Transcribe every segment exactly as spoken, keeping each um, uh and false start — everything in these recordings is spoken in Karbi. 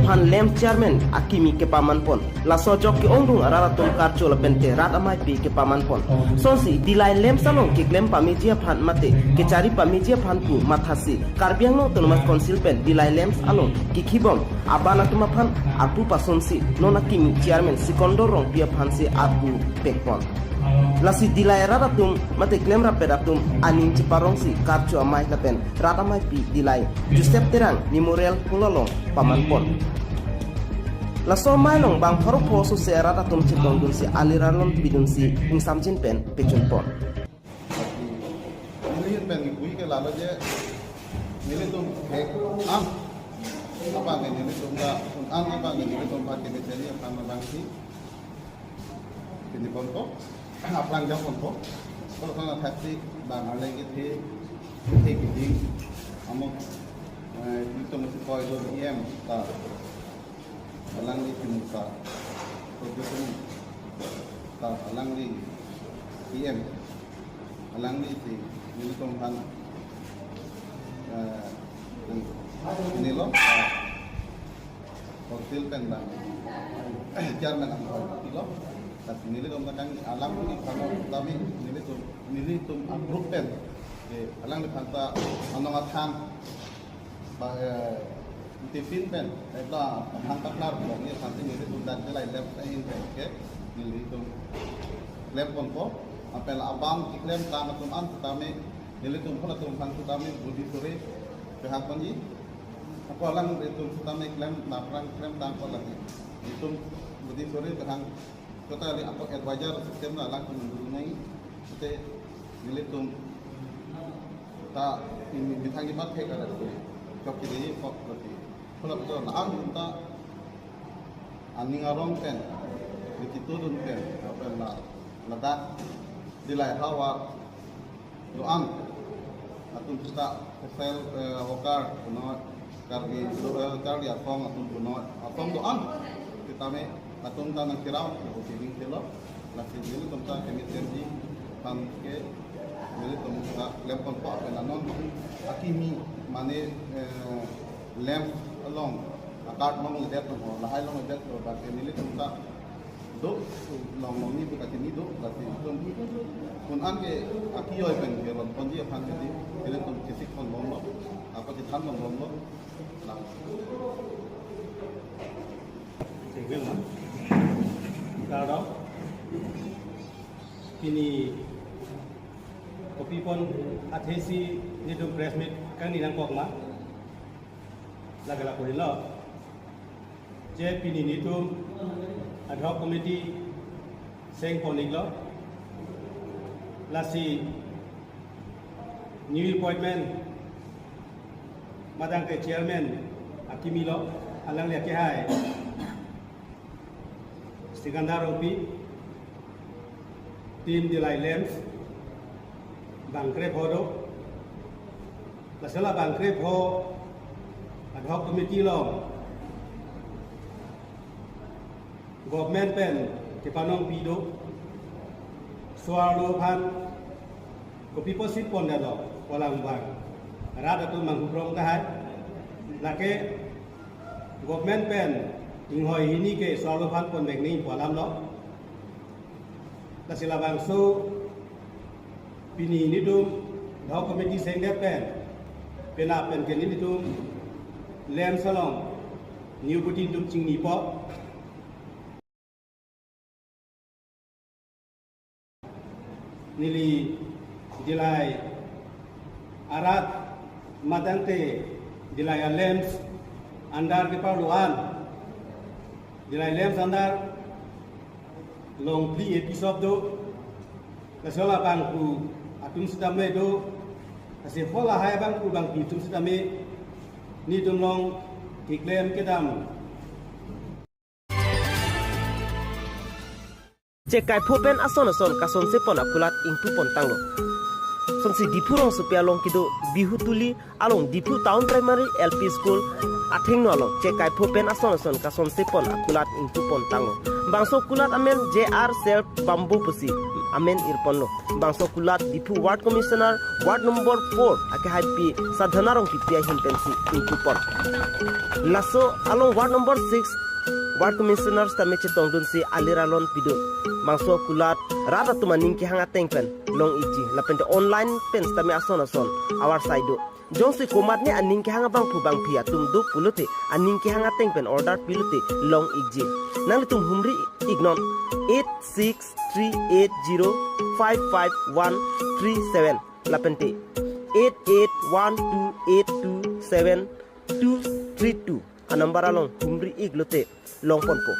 aphan LAMPS chairman akimi kepaman pon. Laso ajok ke-ongdung arat atum karcho lapente rat amaipi kepaman pon. Sonsi Dillai LAMPS along keklem pameji aphan mate kechari pameji aphan pu mathasi Karbi Anglong Autonomous Council pen Dillai LAMPS along kikhibom aban atum aphan arpu pasonsi non akimi chairman Sikandar Rongpi aphansi arpu pekpon. Lasi Dillai arat atum mate klemrappet atum aning cheparongsi karcho amei lapen rat amaipi Dillai Joseph Terang Memorial Hall along paman pon. Laso amei along bang pharo pho sose arat atum chetongdunsi alir alon pidunsi ingsamjin pen pejun pon. Nelihin pen ngipui ke lalo je nelitum hek an abang ke nelitum ka un an abang ke nelitum pakai media ni aphan abang si pini pon ko aplang jam pon ko. Kalau sana taksi bang alai ke the the kiting amo eh, nelitum si koi do E M ta alangli Timusa, Professor ta alangli P M, alangli si nelitum aphan eh, ini lo, eh, Council pen bang chairman ang koi lo, tapi nelitum na kang alam ni kano kami nelitum nelitum a group pen, eh, alangli aphan ta anong athang ba eh, tiffin pen eh ta hang paklar ko ni aphan si nelitum dan Dillai LAMPS ahin pen ke nelitum klem pon ko apel abang keklem tang atum an tame nelitum pon atum aphan tame budi sore pehak pon ji. Ako alanglitum tame klem naprang klem tang ko lagi. Nelitum budi sore pehak kota li ako advisor system na alangtum dulu nai. Te nelitum ta ini methang imat ke kada tu. Chok kiri kok berarti. Kalau betul na ang ta aning arong pen, di kitu dun pen, apa na ladak Dillai havar do-an atum seta social eh, worker punoi Karbi do eh, Karbi asong atum punoi asong do-an sitame atum ta nangkerap ko piring kelo lasi nelitum ta kemi tenji pan ke nelitum ta klem pon po pen anon akimi mane eh, LAMPS along akart long ledet long lahai long ledet lo ba ke nelitum ta do long long ni buka tini do lasi itum kun an ke akiyoi pen ke lon ponji aphan ke di nelitum kisik pon long lo apa chethan pon long lo. Thank you, ma. Kardom. Pini kopi pon athesi nelitum press meet kangni nangkok ma. Lagala puri lo. Je pini nelitum ad hoc committee seng pon-iklo. Lasi new appointment madang ke chairman akimi lo alangli akehai Sikandar Rongpi, team Dillai LAMPS bang krepho do. Lasi la bang krepho ad hoc committee along government pen kepanong pi do. Soarlo aphan kopi apotsi pondetlo pulang bang rat atum manghuprong tahai. Lake government pen inghoi hini ke soarlo aphan ponvek nangji pu alam lo. Lasi labangso pini nelitum ad hoc committee sengdet pen penap pen ke nelitum LAMPS along new butin tum chingnipo. Neli Dillai arat madang te Dillai a-LAMPS andar keparlo an Dillai LAMPS andar longphli episode do. Lasi hala bangphu atum sitame do. Lasi hala hai bangphu bangphi atum sitame nelitum along keklem kedam. Chekaipho pen ason ason kasonse pon akulat ingpu pon tanglo. Sonsi Diphu rongsopi along kedo Bihutuli along Diphu Town Primary L P School athengno along chekaipho pen ason ason kasonse pon akulat ingpu pon tanglo. Bangso kulat amen J R Self Bamboo pusi amen irponlo. Bangso kulat Diphu Ward Commissioner Ward number four akehaipi Sadhana Rongpipi ahin pensi ingkupon. Laso along Ward number six Ward Commissioner sitame chetongdunsi alir alon pidun. Bangso kulat rat atum aning kehang ateng pen long-ikji, lapente online pen sitame ason ason awar saido. Jongsi komatne aning kehang abangphu bangphi atum do pulote, aning kehang ateng pen order pilote long-ikji. Nanglitum humri-iknon eight six three eight zero five five one three seven, lapente eight eight one two eight two seven two three two anumber along humri-iklote longponpo.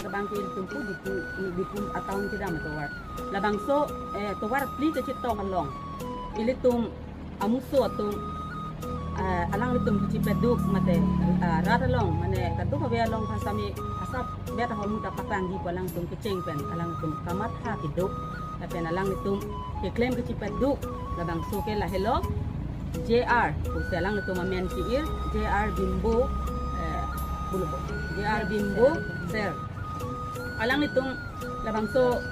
Labang ke ilitum pu Diphu, Diphu a-town kedam atovar. Labangso, eh, tovar phli kechetong along ilitum amuso atum, eh, alanglitum kachipeduk mate, eh, rat along mane kaduk ave along phan sitame asap bet ahormu ta paklangji pu alangtum kecheng pen alangtum kamatha keduk. Lapen alanglitum keklem kachipeduk labangso ke lahelo J R, pusi alanglitum amen ke-ir J R Bimbo, eh, bulu po. J R Bimbo, sir. Alanglitum labangso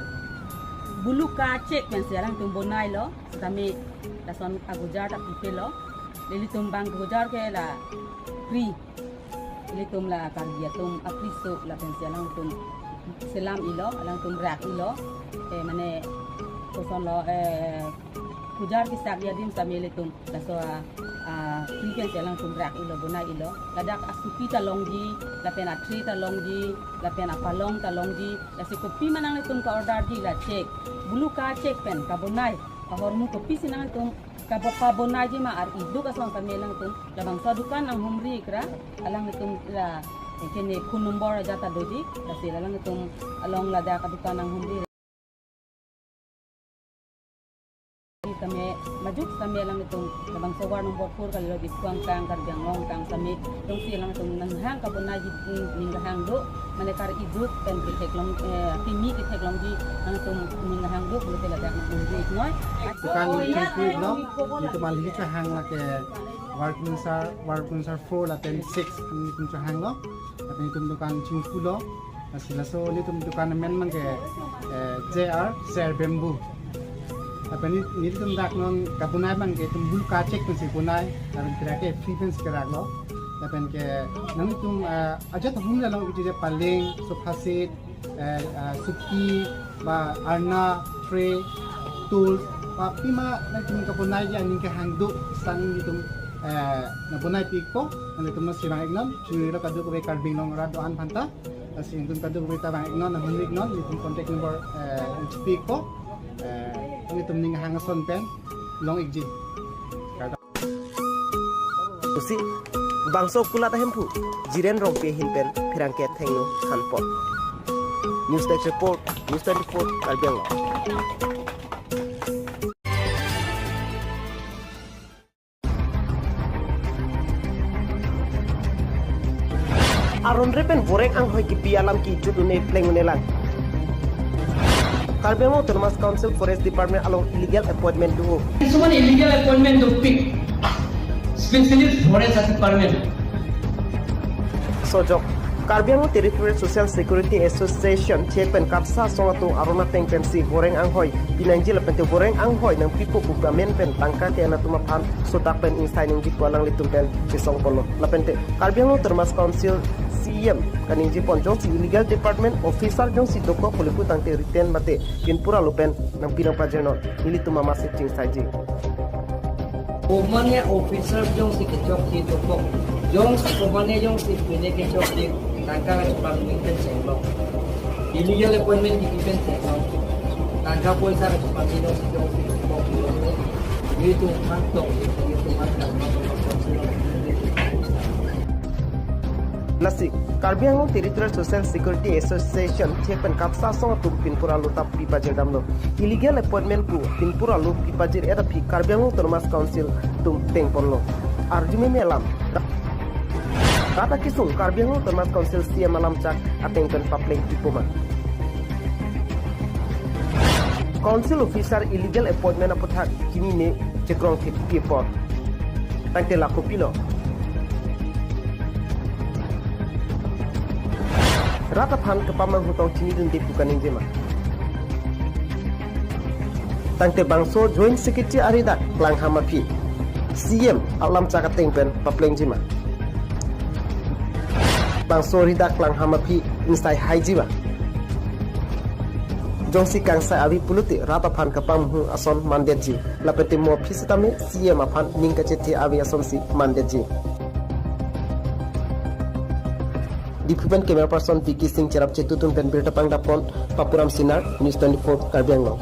bulu kachek pensi alanglitum bonailo, sitame lason agujar ta pipelo. Ilitum bang gujar ke la free. Ilitum la Karbi atum apriso lapensi alangtum selam-ilo, alangtum rak-ilo. Eh, mane kosonlo, eh, gujar kesak adim sitame ilitum laso a, a, free pensi alangtum rak-ilo, bonai-ilo. Ladak asupi ta longji, lapen atri ta longji, lapen apalong ta longji. Lasi kopi ma nanglitum ka-orderji la chek. Bulu kachek pen kabonai ahormu kopisi nanglitum kapa-, pabonaiji ma ar-iduk asong kami alangtum. Labangso adukan nanghumri-ikra, alanglitum la, eh, kene phone number ajat ta doji, lasi alanglitum along ladak adukan nanghumri. Tame, majuk tame alanglitum, labangso Ward number four kalilo Diphu angkang, Karbi Anglong angkang tame, jongsi alangtum nanghang kabonaiji, mm, ning kehang do, mane kar-iduk pen ketheklong, eh, kimi ketheklongji, alangtum ning kehang do, pulote ladak nanghumri-iknoi. Dukan chingki lo, ilitum alhi kehang lake Ward Commissioner, Ward Commissioner four lapen six, ilitum kehanglo. Lapen ilitum dukan chingkipulo. Lasi laso ilitum dukan amen abangke, eh, J R Ser Bamboo. Lapen neli, nelitum dak non kabonai abangke ilitum bulu kachek pensi bonai, lapen kera ke free pensi keraklo. Lapen ke nanglitum, eh, ajat ahum lalong iti je paleng, sofa set, eh, ah, suki, ba arna, tray, tools, ba pima nangtum kabonaiji aning kehang do sitame nelitum, eh, nangbonaipikpo, nanglitum nangsi vang-iknon, chunilo kadokave Karbi Anglong arat do-an aphanta, lasi nelitum kadokave ta vang-iknon, nanghumri-iknon, nelitum contact number, eh, nangchipikpo, eh, nelitum ning kehang ason pen long-ikji. Pusi bangso kulat ahemphu Jiren Rongpi ahin pen pherangke thengno thanpon. News Desk Report, News twenty-four, Karbi Anglong. Aron re pen voreng anghoi kipi alam kejut un-e pleng un-elang. Karbi Anglong Autonomous Council Forest Department along illegal appointment do. Soman illegal appointment dopik. Specially Forest Department. Sojok, Karbi Anglong Territorial Social Security Association chek pen KATSSA asong atum aron ateng pensi voreng anghoi pinangji lapente voreng anghoi nangpipo pu amen pen tangka ke-en atum aphan sodak pen ingsai nangji pu alanglitum pen chesongponlo. Lapente Karbi Anglong Autonomous Council C E M kaningjepon jongsi illegal department officer jongsi dokok pulipu tangte written mate pinpura lo pen nangpi nangpajirnon, nelitum amatsi chingsaiji. Komane officer jongsi kechokche dokok, jongsi komane jongsi pine kechokche, tangka kachepame pen chenglok. Illegal appointment kipi pen chenglok. Tangka poisa kachepame jongsi jongsi dokok, nelitum aphan tok, nelitum aphan tok. Lasi, Karbi Anglong Territorial Social Security Association chek pen KATSSA asong atum pinpura lo ta pipajirdamlo. Illegal appointment pu pinpura lo pipajir-et aphi Karbi Anglong Autonomous Council atum tengponlo. Arjumeme alam. Rat akesung Karbi Anglong Autonomous Council C E M alamchak ateng pen papleng pipo ma. Council officer illegal appointment aputhak chinine chekrong thekpi apot. Tangte la kopilo. rat aphan kepamanghu tong chinidunde pu kaningje ma? Tangte bangso Joint Secretary ari dak klangham aphi C E M alam chak ateng pen paplengji ma? Bangso ari dak klangham aphi ingsai haiji ma? Jongsi kangsai ave pulote rat aphan kepamanghu ason mandetji. Lapen te mo aphi setame C E M aphan ning kachethe ave asonsi mandetji. Diphu pen camera person Vicky Singh cherap chetutun pen birta pangdapon Papuram Sinar, News twenty-four Karbi Anglong.